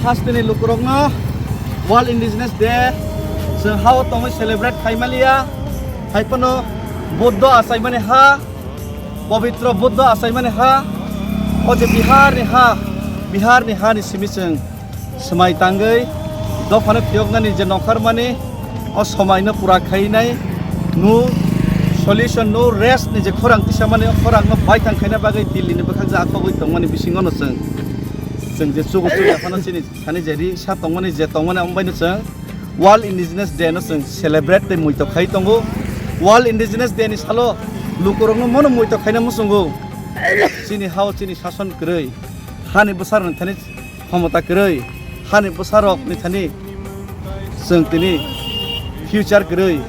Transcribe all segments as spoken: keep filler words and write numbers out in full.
Hasteni lukurokno World Indigenous Day chwng hao tongwi celebrate khaimaliya, hai phano Buddha achaimani ha, pobitro Buddha achaimani ha, o je Biharni ha, Biharni hani simi chwng swmai tangwi dophano phiyoknani je nongkhormani, o somaino pura khainai, no solution, no rest ni je khorang tisamani, o khorangno baithang khaina bagwi Delhi ni bwkhak je akhogwi tongmani bisingono chwng, chwng je chugo chuya phano chini thani je ri sa tongmani, je tongmani, omo baino chwng World Indigenous Day no chwng celebrate tei muito khai tongo. World Indigenous Day ni salo lukurokno mono muito khaina muchungo. Chini hao chini sason kwrwi, hani bwsarokni thani khomota kwrwi, hani bwsarokni thani chwng tini future kwrwi,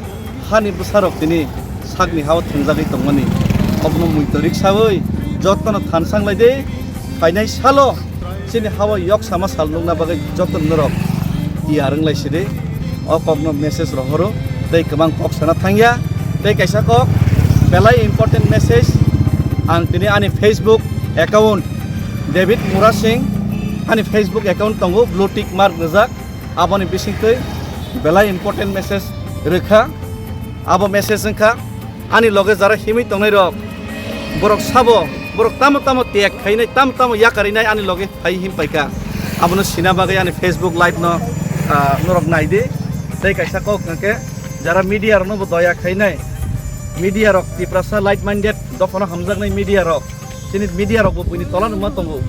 hani bwsarok tini sakni hao thwngjagwi tongmani. Obono muito riksawi jotono thansanglai de, phainai salo chini hao yok sama sal nukna bagwi jotono norok tiyar wnglai sidi. O kokno message rohoro tei kwbang kok sana thangya. Tei kaisa kok belai important message ang tini ani Facebook account David Murasing, ani Facebook account tongo, blue tick mark rijak, aboni bisingtwi belai important message rwkha. Abo message wngkha, ani loge jara himwi tongnai rok, borok sabo, borok tamo tamo tek khainai, tamo tamo yakarinai ani loge phai him paikha. Abono sina bagwi ani Facebook live no, ah, norok naidi. Tei kaisa kok hwnkhe, jara media rokno bo doya khainai, media rok Tiprasa like minded dophano hamjaknai media rok, chini media rok bo buini tola numa tongo.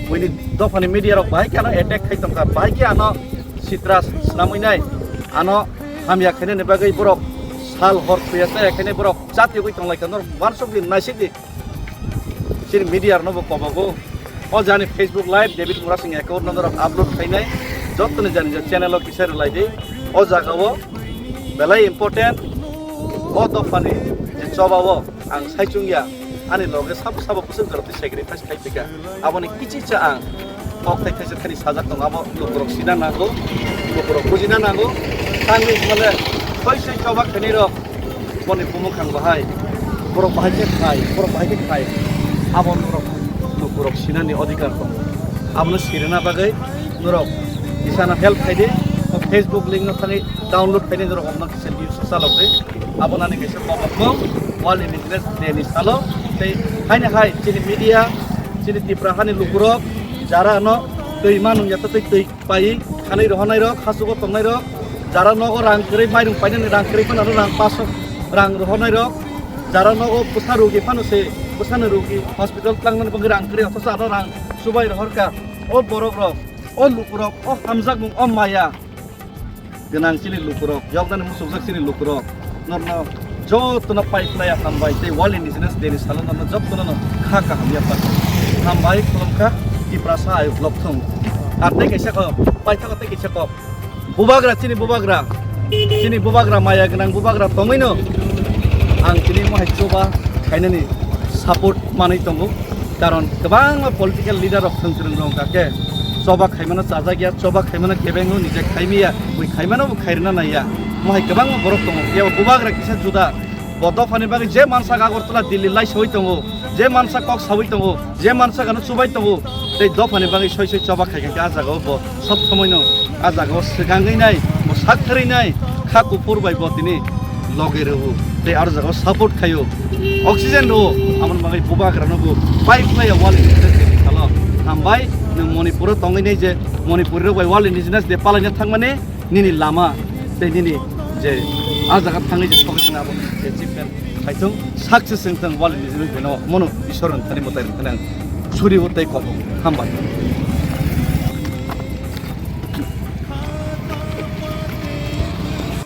Buini dophani media rok bahai khe ano attack khai tongkha, bahai khe ano sitra snamwi nai, ano hamya khainani bagwi borok sal hor thuya chaya khainai borok chatiyogwi tonglaikha, norok uansukdi, naisikdi. Chini media rokno bo kobogo. O jani Facebook live David Murasing account no norok upload khainai. Jottoni jani je channel o kisa rwlaidi. O jaga o belai important. O dophani je choba o ang saichung ya. Ani loge sabo sabo bwswk jorok twi sacrifice khai phaikha. Aboni kichisa ang kok thai thaisa thani sajak tongo. Abo lukurok sina nango, lukurok bujina nango. Tangwi hwnle soi soi choba khainai rok. Boni bumukhang bahai, borok bahai khe khai, borok bahai khe khai, abo norok, norok sinani odhikar tongo. Abono sirina bagwi norok kisano help khaidi, o Facebook link no thangwi download khaidi, norok omno kisa news chalokdi. Abo nani kaisa kobokno World Indigenous Day ni salo tei haino hai chini media, chini Tipra hani lukurok jara no twi manung ya twi twi pai khanwi rohornai rok, hachugo tongnai rok, jara nogo rang kwrwi, mairung painani rang kwrwi phano rang paso rang rohornai rok, jara nogo bwsa rogi phano se, bwsani rogi hospital tlangnani bagwi rang kwrwi, othocho ano rang chubai rohorkha. O borok rok, o lukurok, o hamjakmung, o maya gwnang chini lukurok, yoknani muchukjak chini lukurok, norno jotono pai phlaiya hambai tei World Indigenous Day ni salo norno jotono no kha kaham yapha. Hambai khulumkha Tiprasa ayuk lokthung. Ar tei kaisa kok, paithago tei kaisa kok. Bubagra chini bubagra, chini bubagra maya gwnang bubagra tongwino ang chini mohai choba khainani support manwi tongo. Karon kwbangma political leader rok thwng kwrwng rok wngkha khe choba khaimano chajak ya, choba khaimano kebengo nije khaimiya, bui khaimano bo khairwna naiya. Mohai kwbangma borok tongo, phiya bo bubagra kisa juda. Bo dophani bagwi je mansak Agartala, Delhi laisowi tongo, je mansak kok sawi tongo, je mansak ano chubai tongo, tei dophani bagwi soi soi choba khaikha khe ah jagao bo sob somoino ah jagao swkangwi nai, bo sak thwrwi nai, kha kuphur bai bo tini loge rwo tei aro jagao support khaio, oxygen rwo, aboni bagwi bubagrano bo pai phlaiya wali salo. Hambai, nwng Manipuro tongwi nai je Manipuri rok bai World Indigenous Day palaina thangmani nini lama tei nini je ah jaga thangwi je sokjak abo achievement khaithung, success wngthung World Indigenous Day no mono Ishwar rwngthani mwtai rwngthani ang suri o tei kobo. Hambai.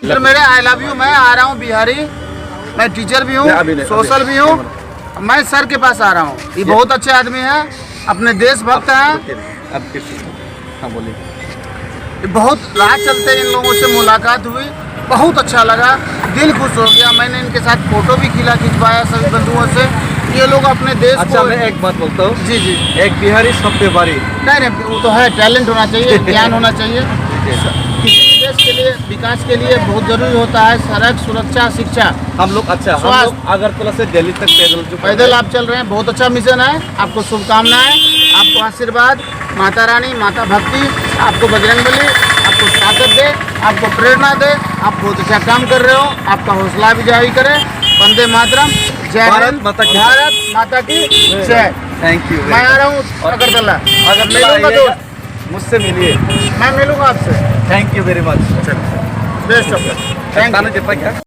Sir मेरे I love you. मैं आ रहा हूँ बिहारी। मैं टीचर भी हूँ, सोशल भी हूँ। मैं सर के पास आ रहा हूँ। ये बहुत अच्छे आदमी हैं, अपने देशभक्त हैं। हाँ बोलिए। ये बहुत राह चलते इन लोगों से मुलाकात हुई, बहुत अच्छा लगा, दिल खुश हो गया। मैंने इनके साथ फोटो भी खिला खिंचवाया सभी बंधुओं से। ये लोग अपने देश अच्छा, को मैं एक बात बोलता हूँ। जी जी। एक बिहारी सब पे भारी। नहीं नहीं, वो तो है, टैलेंट होना चाहिए, ज्ञान होना चाहिए। किसी भी देश के लिए, विकास के लिए बहुत जरूरी होता है सड़क सुरक्षा, शिक्षा। हम लोग अच्छा, हम स्वास्थ्य। लोग अगरतला से दिल्ली तक पैदल जो पैदल आप चल रहे हैं, बहुत अच्छा मिशन है। आपको शुभकामनाएं, आपको आशीर्वाद। माता रानी, माता भक्ति, आपको बजरंग बली, आपको ताकत दे, आपको प्रेरणा दे। आप बहुत अच्छा काम कर रहे हो। आपका हौसला अफजाई करे। वंदे मातरम। जय भारत हिंद, माता की भारत माता की जय। Thank you very much। मैं आ रहा हूँ और अगरतला। अगरतला मिलूंगा आइएगा, दोस्त। मुझसे मिलिए। मैं मिलूंगा आपसे। Thank you very much। Best of luck। Thank you। ताना जपा क्या?